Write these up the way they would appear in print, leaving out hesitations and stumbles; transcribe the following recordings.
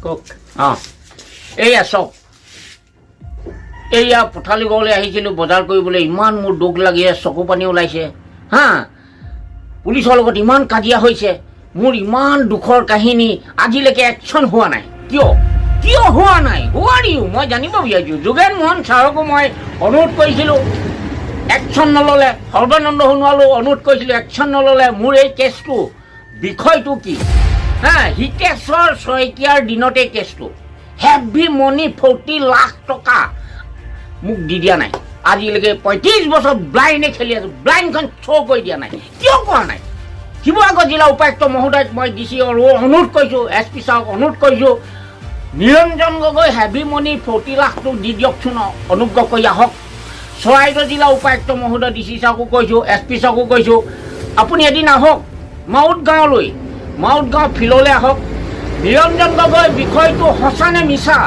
কওক। অঁ, এইয়া চাওক, এইয়া পথালি গাঁৱলৈ আহিছিলোঁ বজাৰ কৰিবলৈ। ইমান মোৰ দুখ লাগি আছে, চকু পানী ওলাইছে। হা, পুলিচৰ লগত ইমান কাজিয়া হৈছে মোৰ, ইমান দুখৰ কাহিনী। আজিলৈকে একশ্যন হোৱা নাই। কিয়, কিয় হোৱা নাই? Who are you? মই জানিব বিচাৰিছোঁ। যোগেন মোহন ছাৰকো মই অনুৰোধ কৰিছিলোঁ, একশ্যন নল'লে। সৰ্বানন্দ সোণোৱালো অনুৰোধ কৰিছিলোঁ, একশ্যন নল'লে। মোৰ এই কেছটো বিষয়টো কি? হা, হিতেশ্বৰ শইকীয়াৰ দিনতে কেছটো, হেভি মনি 40 লাখ টকা মোক দি দিয়া নাই আজিলৈকে। 35 বছৰ ব্লাইণ্ডে খেলি আছোঁ, ব্লাইণ্ডখন শ্ব' কৰি দিয়া নাই। কিয় কৰা নাই? শিৱসাগৰ জিলা উপায়ুক্ত মহোদয়ক মই ডি চি অনুৰোধ কৰিছোঁ, এছ পি ছাৰক অনুৰোধ কৰিছোঁ, নিৰঞ্জন গগৈ হেভি মনি 40 লাখটো দি দিয়কচোন, অনুগ্ৰহ কৰি আহক। চৰাইদেউ জিলা উপায়ুক্ত মহোদয়, ডি চি ছাৰকো কৈছোঁ, এছ পি ছাৰকো কৈছোঁ, আপুনি এদিন আহক মাউত গাঁৱলৈ, মাউত গাঁও ফিল্ডলৈ আহক। নিৰঞ্জন গগৈ বিষয়টো সঁচা নে মিছা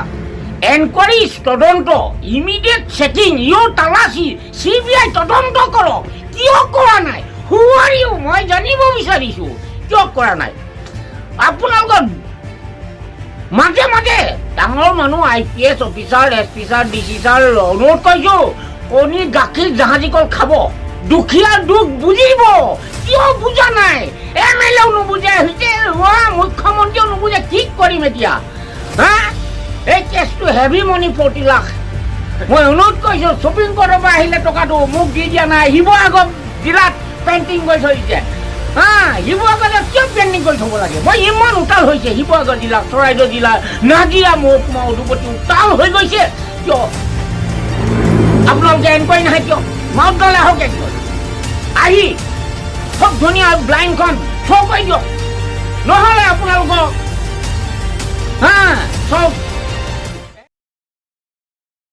এনকুৱাৰী, তদন্ত, ইমিডিয়েট চেকিং, ইউ তালাচী, চিবিআই তদন্ত কৰক। কিয় কৰা নাই? Who are you? মই জানিব বিচাৰিছোঁ, কিয় কৰা নাই? আপোনালোকৰ মাজে মাজে ডাঙৰ মানুহ, I P S officer, S P sir, D C sir, অনুৰোধ কৰিছোঁ, কণী গাখীৰ জাহাজী কল খাব, দুখীয়াৰ দুখ বুজিব। কিয় বুজা নাই? এম এল এও নুবুজে, মুখ্যমন্ত্ৰীয়েও নুবুজে। কি কৰিম এতিয়া? হা, এই কেছটো হেভি মনি 40 লাখ, মই অনুৰোধ কৰিছোঁ, সুপ্ৰিম কোৰ্টৰ পৰা আহিলে টকাটো মোক দি দিয়া নাই। শিৱসাগৰ জিলাত পেণ্ডিং কৰি থৈ দিছে। হা, শিৱসাগৰত কিয় পেণ্ডিং কৰি থ'ব লাগে? মই ইমান উতাল হৈছে শিৱসাগৰ জিলা, চৰাইদেউ জিলা, নাজিৰা মহকুমা উদুপতি উতাল হৈ গৈছে। কিয় আপোনালোকে এনকুৱাৰী নাহে কিয়? মাউত গাঁৱলৈ আহক এনকুৱাৰী আহি খুব ধুনীয়া ব্লাইণ্ডখন শ্ব' কৰি দিয়ক। নহ'লে আপোনালোকক হা চব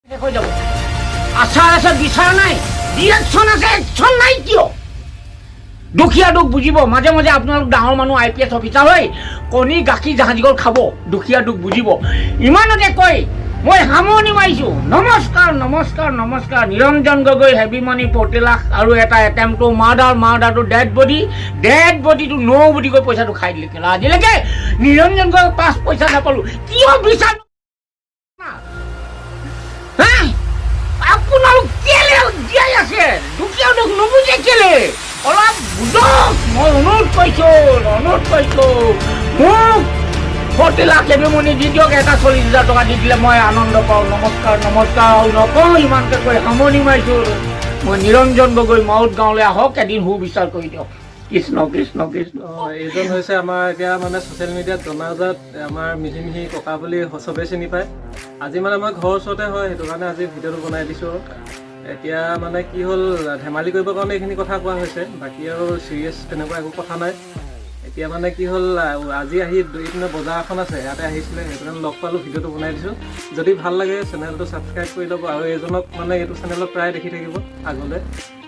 শেষ হৈ যাব। আচাৰ আছে, বিচাৰ নাই, ডিৰেকশ্যন আছে, একশ্যন নাই কিয়? দুখীয়া দুখ বুজিব। মাজে মাজে আপোনালোক ডাঙৰ মানুহ, আই পি এছ অফিচাৰ হৈ কণী গাখীৰ জাহাজী কল খাব, দুখীয়া দুখ বুজিব। ইমানতে কৈ মই সামৰণি মাৰিছোঁ। নমস্কাৰ, নমস্কাৰ, নমস্কাৰ। নিৰঞ্জন গগৈ হেভি মানি 40 লাখ আৰু এটা এটেম্প টু মাৰ্ডাৰ, মাৰ্ডাৰটো ডেড বডি, ডেড বডিটো ন বুলি কৈ পইচাটো খাই দিলে। কেলা, আজিলৈকে নিৰঞ্জন গগৈ 5 পইচা নাপালোঁ। কিয় বিচাৰ হা? আপোনালোক কেলে জীয়াই আছে? দুখীয়া দুখ নুবুজে কেলে? অলপ বুজক। মই অনুৰোধ কৰিছোঁ, অনুৰোধ কৰিছোঁ, মোক 40 লাখ হেভি মনি দি দিয়ক। এটা 40 হাজাৰ টকা দি দিলে মই আনন্দ পাওঁ। নমস্কাৰ, নমস্কাৰ। আৰু নকওঁ, ইমানকে কৈ সামৰণি মাৰিছোঁ। মই নিৰঞ্জন গগৈ, মাউত গাঁৱলৈ আহক এদিন, সুবিচাৰ কৰি দিয়ক। কৃষ্ণ কৃষ্ণ কৃষ্ণ। অঁ, এইজন হৈছে আমাৰ এতিয়া মানে ছ'চিয়েল মিডিয়াত জনাজাত আমাৰ মিহি মিহি ককা বুলি চবেই চিনি পায়। আজি মানে আমাৰ ঘৰৰ ওচৰতে হয়, সেইটো কাৰণে আজি ভিডিঅ'টো বনাই দিছোঁ। আৰু এতিয়া মানে কি হ'ল, ধেমালি কৰিবৰ কাৰণে এইখিনি কথা কোৱা হৈছে, বাকী আৰু চিৰিয়াছ তেনেকুৱা একো কথা নাই। এতিয়া মানে কি হ'ল, আজি আহি এইপিনে বজাৰ এখন আছে, ইয়াতে আহিছিলে, সেইটো কাৰণে লগ পালোঁ, ভিডিঅ'টো বনাই দিছোঁ। যদি ভাল লাগে চেনেলটো ছাবস্ক্ৰাইব কৰি ল'ব। আৰু এইজনক মানে এইটো চেনেলত প্ৰায় দেখি থাকিব আগলৈ,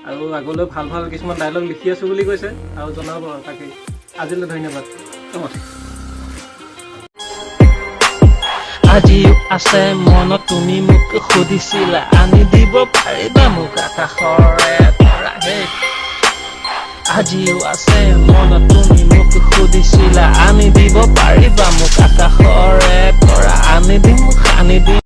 আৰু আগলৈ ভাল ভাল কিছুমান ডাইলগ লিখি আছোঁ বুলি কৈছে আৰু জনাব আৰু। তাকেই আজিলৈ, ধন্যবাদ। নমস্কাৰ। আজিও আছে মনত, তুমি মোক সুধিছিলা, আনি দিব পাৰিবা মোক আকাশৰে তৰা হে? আজিও আছে মনত, তুমি মোক সুধিছিলা, আনি দিব পাৰিবা মোক আকাশৰে তৰা? আনি দিম, আনি দিম।